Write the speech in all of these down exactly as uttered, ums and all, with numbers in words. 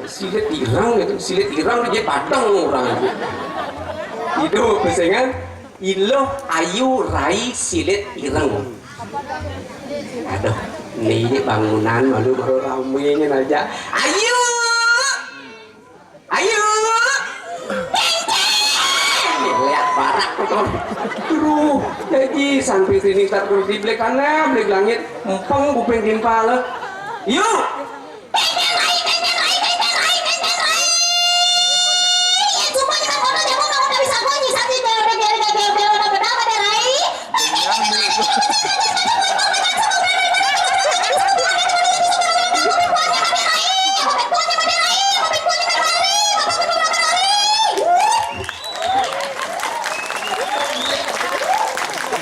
Silit ireng gitu, silit ireng dia padang orang itu. Itu pesengan iloh ayu rai silit ireng. Aduh, ini bangunan malu baru ramenya aja. Ayu! Ayu! Teng, teng! Lihat barak tuh. Aduh, jadi sampai sini tak terus di belakang, belakang langit, empeng kuping timpal. Yuk!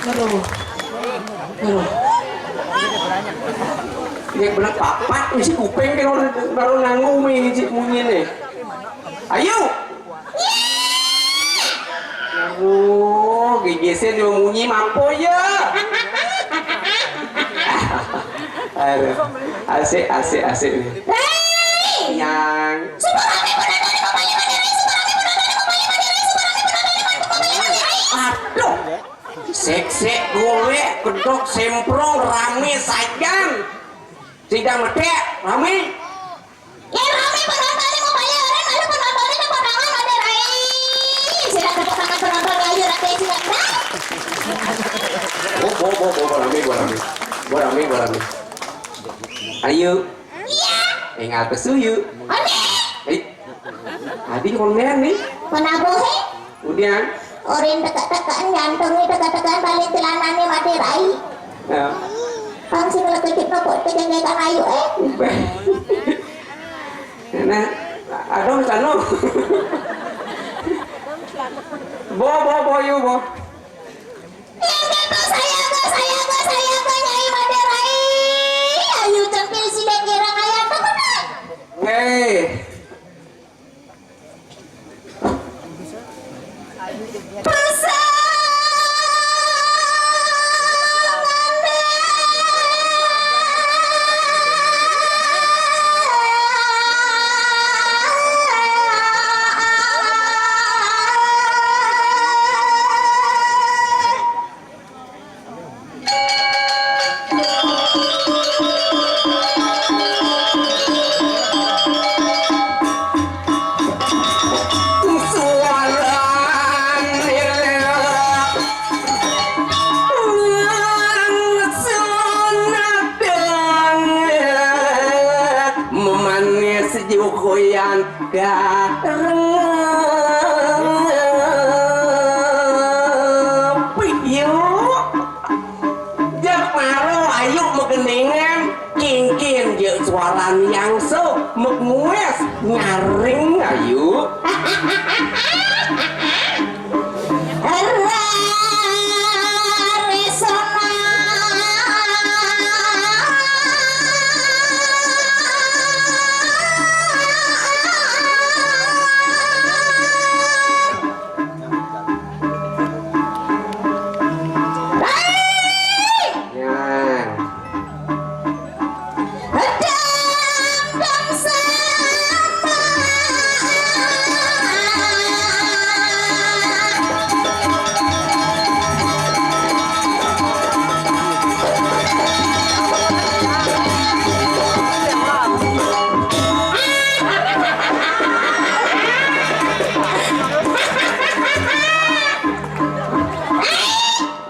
Aduh. Aduh. Ini bener papat misi kuping kan orang baru nanggung nih si munyi nih. Ayo. Aduh, gegesin dia munyi mampu ya. Aduh, asik, asik, asik nih. Hei! Yang. Aduh. Seksek, golek, kedok, semprong, rame, sajang. Sidang medek, rame. Ya, rame penontonnya mau bayar, orang ada penontonnya ada pandangan ada rai. Sila tepuk tangan penonton ayo nanti sila. Oh, bo, bo, bo, bo, rame, bo, rame. Bo, rame, bo, rame. Ayo. Iya. Enggak kesuyu. Oke. Eh, Adi konten nih. Mana bohe? Udah. Orin teka-tekaan jantung nih, teka-tekaan balik celananya mati rai. Ya. Pang sing lekecik nopo tegengekan ayu eh. Nah, aduh kanu. Bo, bo, bo, yu, bo. Yang kepo saya ke, saya ke, saya ke Nyai Maderai. Ayu cempil silet gerang ayam tuh. Hei. Memanis jukuyan gareng. Yuk. Jak maro ayu megendingan, kingkin je suaran yang so megmues nyaring ayu.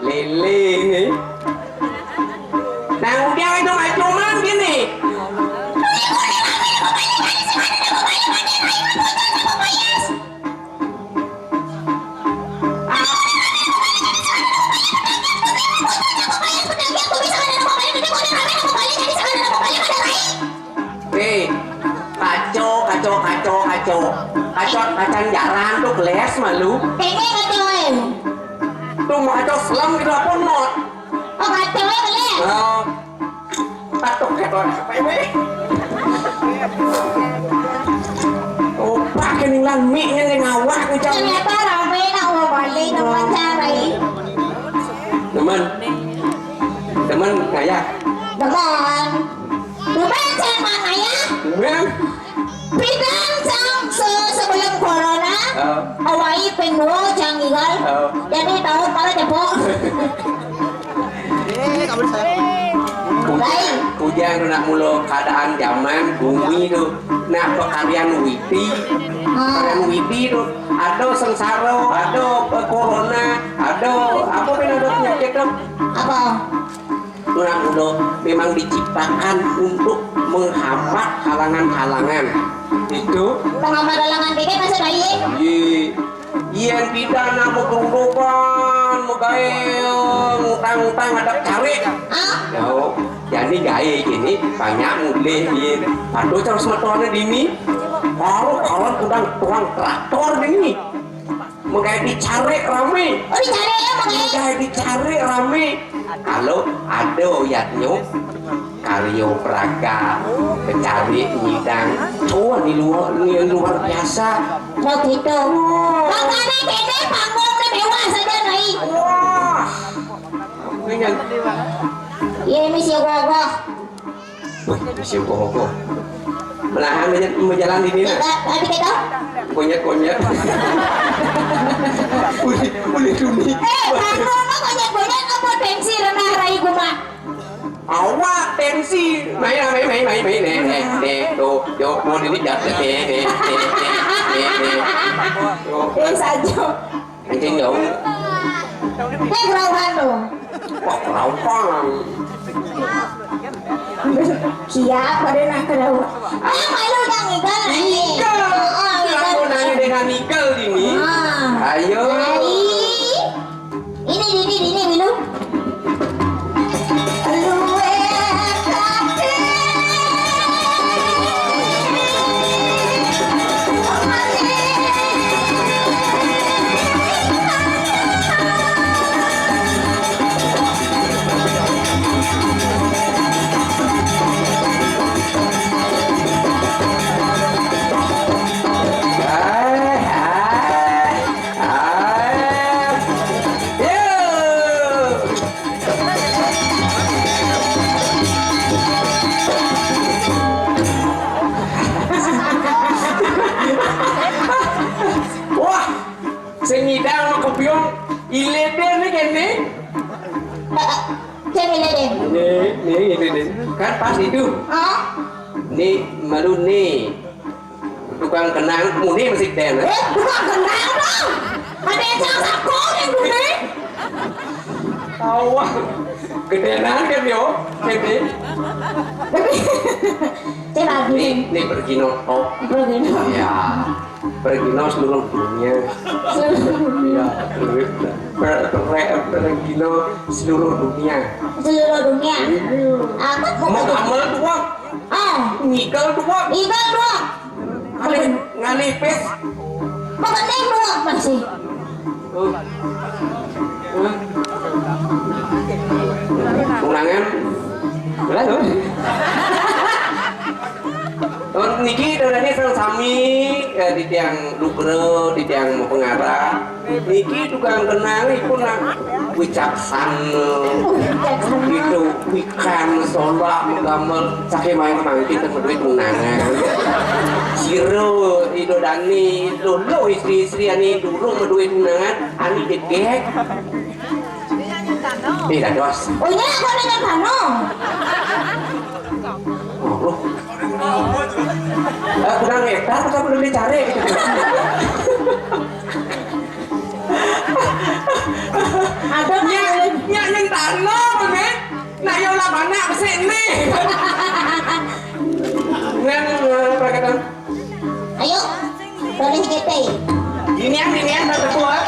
Lele nih. Nah, udah itu nggak cuman gini. Eh, kacau, kacau, kacau, kacau. Kacau, kacang jarang tuh geles malu. Kayaknya kacauin. Tuh mau kacau selam gitu apa not? Oh, kacau ya, geles. Oh. Kacau, kacau, apa ini? Oh, pakai ninglan mie ini ngawak nih, Cang. Ternyata rame nak mau balik teman cari. Teman. Teman, kayak. Teman. Bukan saya mana ya? Teman. Pindah Tinggal. Oh. Jadi tahu kalau jebok. Kujang, kujang tu nak mula keadaan zaman bumi tu. Nak pekarian witi. Ha. Pekarian witi tu. Ada sengsara, ada corona, ada apa pun ada penyakit tu. Apa? Tulang Ulo memang diciptakan untuk menghambat halangan-halangan. Itu. Menghambat halangan dikit maksud baik. Iya. Yang tidak nak berkerudukan, megawe ngutang-ngutang ada cari. Ah? Yo, jadi gawe gini banyak mulih dia. Padu terus metone dini. Baru kawan udah tuang traktor dini. Megai dicari rame. Oh, dicari ya, megai. Megai dicari rame. Kalau ada yatnyo, karyo praga, kecari nyidang. Oh, ini luar, ini luar biasa. Oh, gitu. Oh. Makanya kene panggung mewah saja, Rai. Wah. Ini kan. Iya, ini si Gogoh. Wih, siapa kok? Menahan aja, mau jalan di sini. Tapi kita Konyet-konyet. Boleh, boleh duni. Eh, kamu mah konyet-konyet apa pensi renah rai guma? Awak pensi. Main, main, main, main, main. Nih, nih, nih. Tuh, tuh, mau dilihat. Nih, nih, nih, nih, nih, nih. Tuh. Eh, saja. Anjing jauh. Kayak gerauhan tuh. Wah, gerauhan. Siap, pada nak gerauhan. Ah, malu udah ngigal. Ngigal. Oh, ngigal. Aku nanya dengan ngigal ini. Ah. Ayo. Dari ini, ini, ini, minum. Wah, sing ngidang mau kepion, ileden ni kene. Sing ileden. Ni, ni ileden. Kan pas itu. Ah? Ni malu ni. Tukang kenang muni masih den. Eh, tukang kenang dong. Ada yang salah satu yang muni. Tahu. Gedenan kan yo, ini. Tapi, saya lagi. Ini, ini pergi notok. Pergi notok. Ya, pergi no seluruh dunia. Seluruh dunia. Ya, per, per, pergi no seluruh dunia. Seluruh dunia. Iya. Aku mau amal doang. Ah. Ngigal doang. Ngigal doang. Ngalih, ngalih pes. Pokoknya doang masih. Tunangan. Lah, tuh. Oh, niki dodane sareng sami, eh, di tiang lugra, di tiang pengarah. Niki tukang kenang iku nak wicaksana. Gitu, wikan, solak, gamel, saking main mangkin temu duit tunangan. Siro, ido dani, lolo istri-istri ani dulu meduit tunangan, ani dedek. Ih, dados. Oh, ini aku nanya Bano. Oh, eh, kurang hektar, kita belum dicari gitu. Ada nggak? Nyak, nyak nentang lo, Bang, eh? Nak yo lah, Bang, nak besik ni. Nang, eh, perkataan. Ayo, boleh kita. Inian, inian, tak kuat.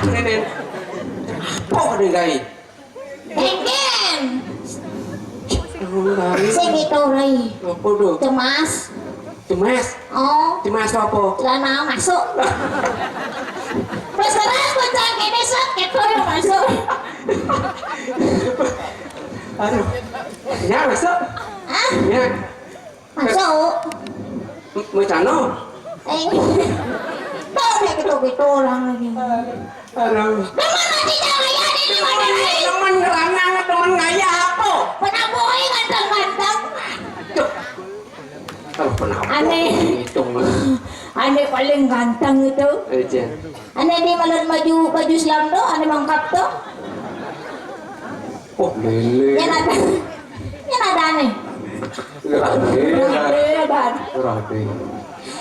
Nenen. Apa kadang gaé? Kéngkén. Sing itu, Rai. Apa tuh? Cemas. Cemas. Oh. Cemas apa? Celana masuk. Terus keras, kencang, kéné, sot, kéto yang masuk. Aduh. Ya, masuk. Hah? Ya. Masuk. Macano. Eh. Tahu deh gitu-gitu orang lagi. Aduh. Teman nanti jangan ya, ini mana nih? Teman ngeranang, teman ngayah apa? Pernah boy ganteng-ganteng. Tuh. Kalau pernah Aneh. Hitung lah. Aneh paling ganteng itu. Aja. Aneh di malam baju, baju Islam tuh, aneh mangkap tuh. Oh, lele. Ya ada. Ya ada aneh. Rade. Rade, Bang. Rade.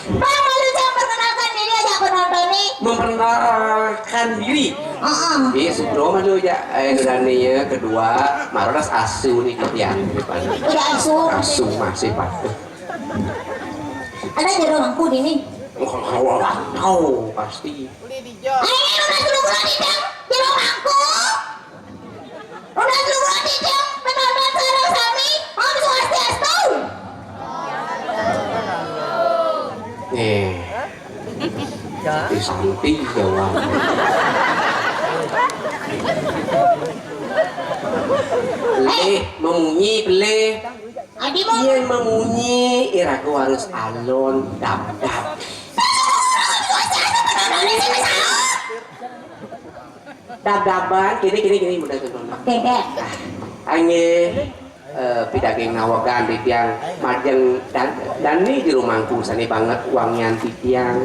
Bang, malu saya perkenalkan diri aja penonton nih. Memperkenalkan diri. Heeh. Iya, sebelum aja ya, eh, Dani ya, kedua, Marolas Asu nih, ya. Udah Asu. Asu masih patuh. Ada jero mangku di nih. Oh, tahu pasti. Ayo, udah dulu, udah di jero mangku. Udah dulu, udah di jero, penonton sareng sami, Om Swastiastu. Nih. Santi, Santi jawab. Leh, memunyi, leh. Adi mau. Iya, memunyi, iraku harus alon, dap, dap. Dap-dapan, gini, gini, gini, mudah tuh, Nona. Oke, oke. Anggih, eh, pidaging nawegan titiang majeng dan, dani jero mangku sani banget wangian titiang.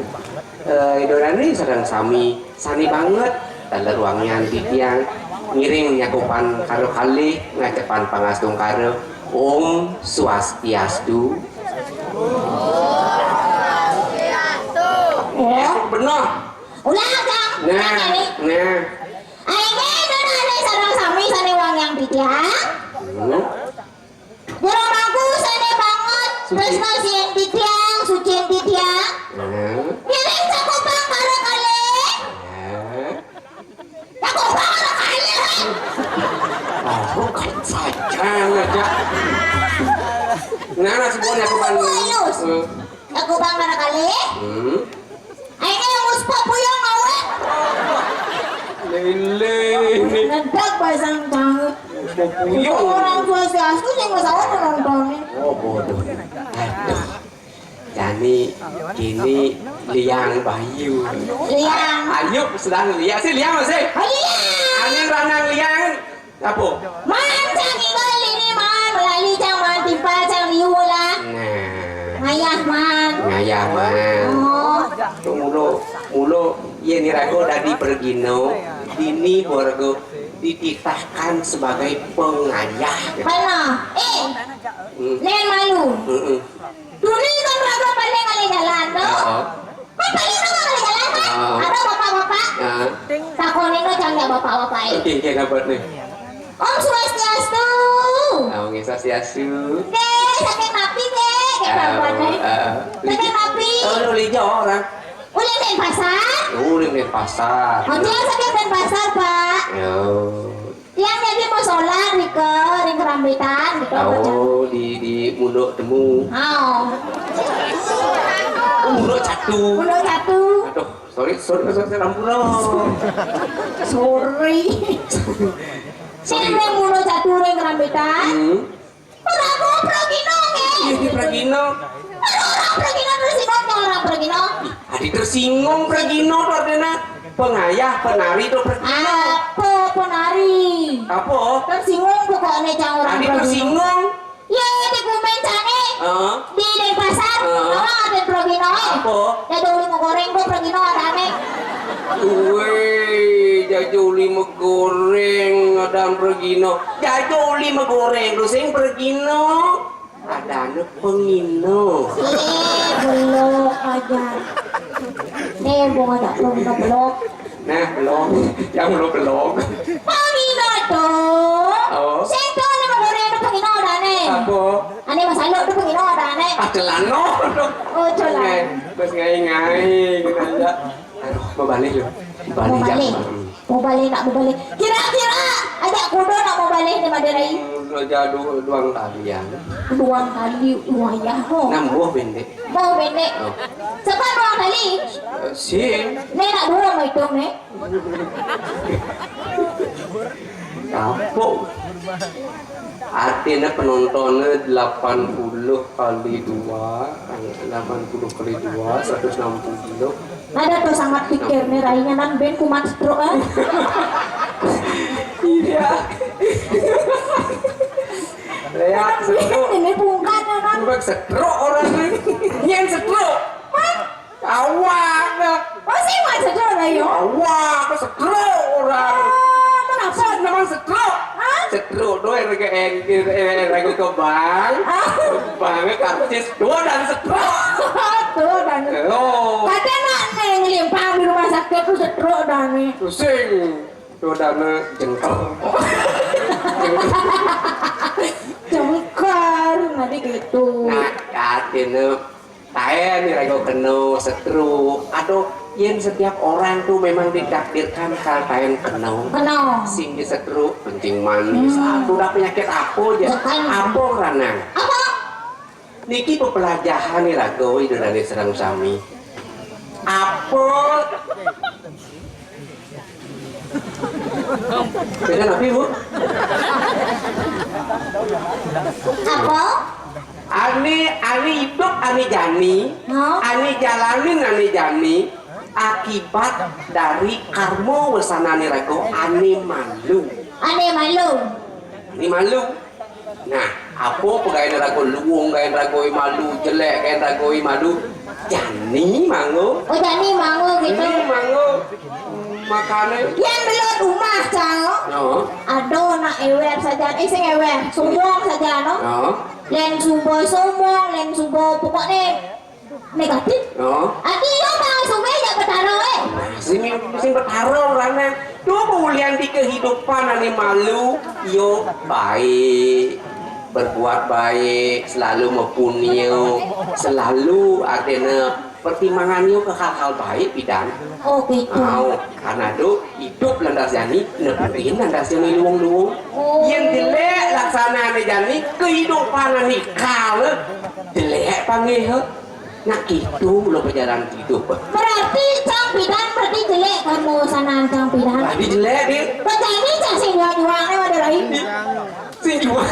Eh, Ida dani sareng sami sani banget taler wangian titiang ngiring nyakupan karo kalih ngacepan pangastungkara. Om Swastiastu. Ya, bener. Ulang, Kang. Nah, nah. Ayo, Nona, sareng sami sane wangiang titiang. Hmm. Jero mangku sane banget, tresna sien titiang, sucin titiang. Hmm. Ngiring cakupang karo kalih. Hmm. Cakupang karo kalih. Oh, kok saja aja. Nah, nah, semuanya aku bantu. Serius? Hmm. Cakupang karo kalih. Hmm. Ayo, Mus Popuyong, awet. Lele ini. Ngedak pasang banget. Popuyong. Orang tua si Astu yang pesawat penontonnya. Oh, bodoh. Aduh. Jani, kini liang bayu. Liang. Ayo, sedang liang. Si liang masih. Oh, liang. Angin ranang liang. Apa? Man, cang inggil ini, Man. Melali cang, Man. Timpal cang liu lah. Nah. Ngayah, Man. Ngayah, Man. Oh. Tuh, mulu, mulu, iya nih, rago dadi pergino, dini warga dititahkan sebagai pengayah. Mana? Eh, hmm. Len malu. Heeh. Tuni kan raga paling kali jalan tuh. Heeh. Kan paling raga kali jalan kan? Heeh. Ada bapak-bapak. Heeh. Takonin lo cang ya bapak-bapak ini. Oke, oke, dapat nih. Om Swastiastu. Om Swastiastu. Deh, sakit napi deh? Kayak bapak deh. Heeh. Sakit napi? Oh, lu lijo orang. Ulin Denpasar? Ulin Denpasar. Hotel sakit Denpasar, Pak. Yo. Tiang jadi mau sholat di ke, di Kerambitan gitu. Oh, di, di Munduk Temu. Oh. Oh, Munduk Catu. Munduk Catu. Aduh, sorry, sorry, sorry, ampun, oh. Sorry. Sing nang Munduk Catu ring Kerambitan. Hmm. Ora mau pragina, nggih. Iya, di pragina. Ora orang pragina, terus ingat nggak orang pragina? Adi tersinggung pragina tuh artinya pengayah, penari tuh pragina. Apa penari? Apa? Tersinggung pokoknya cang orang pragina. Adi tersinggung. Iya, di Gumen sana. Heeh. Di Denpasar. Heeh. Orang ada pragina, eh. Apa? Ya, dulu mau goreng tuh pragina ada aneh. Weh, jaja uli megoreng, ada pragina. Jaja uli megoreng, lu sing pragina. Ada anu pengino. Eh, belok aja. Nih, gua ada belum belok. Nah, belok. Yang belum belok. Pengino tuh. Oh. Sing tuh nih megoreng tuh pengino ada nih. Apa? Ane Mas Alok tuh pengino ada nih. Ah, celano. Oh, celano. Ngai, Mas ngai-ngai, gitu aja. Aduh, mau balik lu. Balik. Mau balik. Jam. Mau balik, nak mau balik. Kira-kira ajak kuda nak mau balik ni, Madé Rai? Hmm, aja du-, duang kali ya. Duang kali wayah ho. Nambah pendek. Nambah pendek. Oh. Siapa duang kali? Eh, sing. Ni nak dua mau hitung ni. Kapok. Artinya penontonnya delapan puluh kali dua, delapan puluh kali dua, seratus enam puluh. Ada tuh sangat pikir nih rainya nan ben kuman stroke, ah. Iya. Lihat, stroke. Ini bungkan ya, kan? Bukan stroke orang ini. Yang stroke. Hah? Awak dah. Oh, sing wan stroke dah, yo? Awak, stroke orang. Oh, kenapa? Memang stroke. Hah? Stroke doang yang ke-, yang, yang, yang ke bank. Ah. Banknya karcis, dua dan stroke. Tuh, dan Oh. Kata nak neng limpang di rumah sakit tuh stroke dah nih. Pusing. Dua dan jengkel. Jengkel, nanti gitu. Nah, artinya taén ni raga kena stroke. Aduh, yang setiap orang tuh memang ditakdirkan kal taén kena. Kena. Sing di stroke, kencing manis. Hmm. Aduh, dah penyakit apa aja. Bukan. Apa ranang? Apa? Niki pepelajahan ni raga, Ida dané sareng sami. Apa? Beda napi, Bu? Apa? Ané, ané idup, ané jani, Hah? Ané jalanin, ané jani, akibat dari karma wesanané raga, ané malu. Ané malu. Ané malu. Nah, apa pegawai raga luung, gawé raga malu, jelek, gawé raga malu? Jani mangga. Oh, jani mangga gitu. Jani mangga. Makané. Yang belum rumah, Cang. No. Ada nak éwér saja, eh, sing éwér, sombong saja, no. No. Lén suba sombong, lén suba pokokné negatif. Oh. Ati yo bang sumé jak betara, eh. Sing, sing betara orangnya. Coba ulian di kehidupan ané malu, yo baik, berbuat baik, selalu mepunyo, selalu adanya pertimbangan yo ke hal-hal baik, pidan. Oh, gitu. Au, karena tu hidup lantas jani, neputin lantas jani luung-luung. Oh. Yang jelek laksana ané jani, kehidupan ané kal, jelek panggil. Nak gitu lo perjalanan hidup. Berarti Cang Pidan berarti jelek kamu sana Cang Pidan. Berarti jelek, Din. Berarti ini Cang sing juang-juang, eh, ada lain. Sing juang.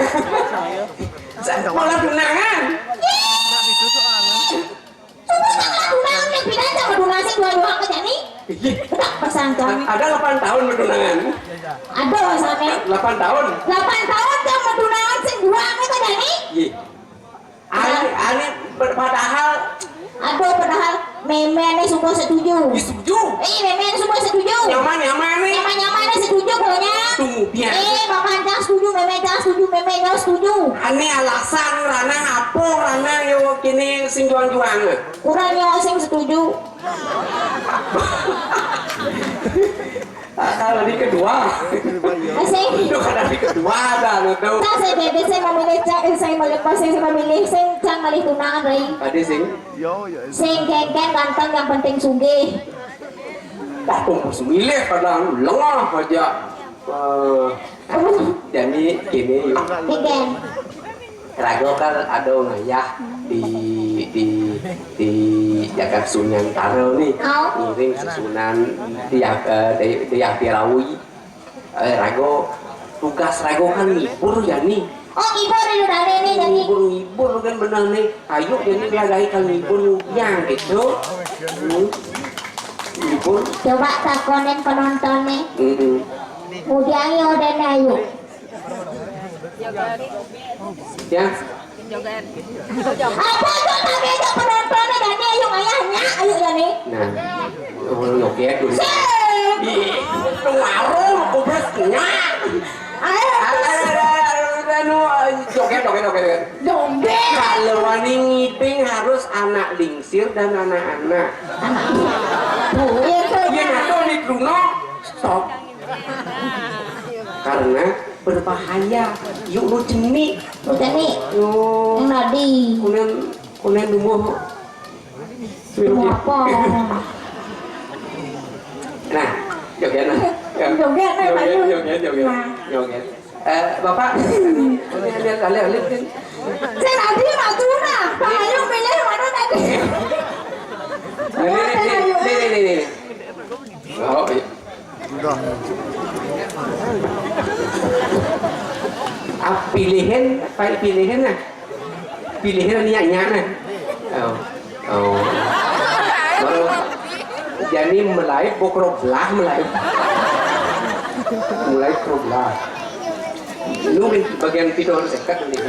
Malah tunangan. Sudah Cang malah tunangan, Cang Pidan Cang malah tunangan sing juang-juang ke Cang ni. Iya. Tak pesan Cang. Ada delapan tahun bertunangan. Ada sampai. Delapan tahun. Delapan tahun Cang bertunangan sing juang ke Cang ni. Iya. Ani, ani, padahal. Aduh, padahal mémé né suka setuju. Ih, setuju. Eh, mémé né suka setuju. Nyaman, nyaman né. Nyaman, nyaman né setuju pokoknya. Tunggu, biar. Eh, bapak Cang setuju, mémé Cang setuju, mémé Cang setuju. Ani alasan ranang apa ranang yo kini sing juang-juang. Kurang yo sing setuju. Ah, kali kedua. Asik. Itu kali kedua dah, lu tahu. Cang, saya bebas, saya memilih, Cang, eh, saya melepas, saya memilih, saya Cang malih tunangan, Rai. Tadi sing. Sing kéngkén ganteng, yang penting sugih. Wah, kok milih kadang lengah aja. Eh, jadi gini, Kéngkén. Raga kan ada ngayah di, di, di jagat Sunyantara nih. Oh. Ngiring susunan di, eh, di, di Ampirawi. Eh, raga, tugas raga kan ngibur ya nih. Oh, ngibur itu tadi nih, jadi. Ngibur, ngibur kan bener nih. Ayo, jadi lagi kan ngibur yang gitu. Hmm. Ngibur. Coba takonin penonton nih. Mm-mm. Mudiang yo dan ayo. Ya. Apa tuh tadi aja penontonnya dan ayo ayahnya, ayo ya nih. Nah. Oh, oke, aku. Sing. Ih, warung, kubusnya. Ayo. Anu, joget, joget, joget, joget. Joget. Kalau wani ngibing harus anak lingsir dan anak-anak. Iya, tuh. Iya, nah, tuh, di Bruno. Stop. Karena berbahaya. Yuk, lu jenik. Lu jenik. Yo. Yang tadi. Kunen, kunen dulu. Dulu apa? Nah, joget, nah. Ya. Joget, joget. Eh, Bapak, lihat, lihat, lihat, lihat. Saya tadi Mak Tuna, Pak Ayu milih mana tadi? Ini, ini, ini, ini, ini, ini. Oh, iya. Ah, pilihan, apa pilihan nah? Pilihan niatnya nah. Oh. Oh. Baru jadi mulai bokro belah mulai. Mulai pro belah. Lu bagian video harus dekat nih.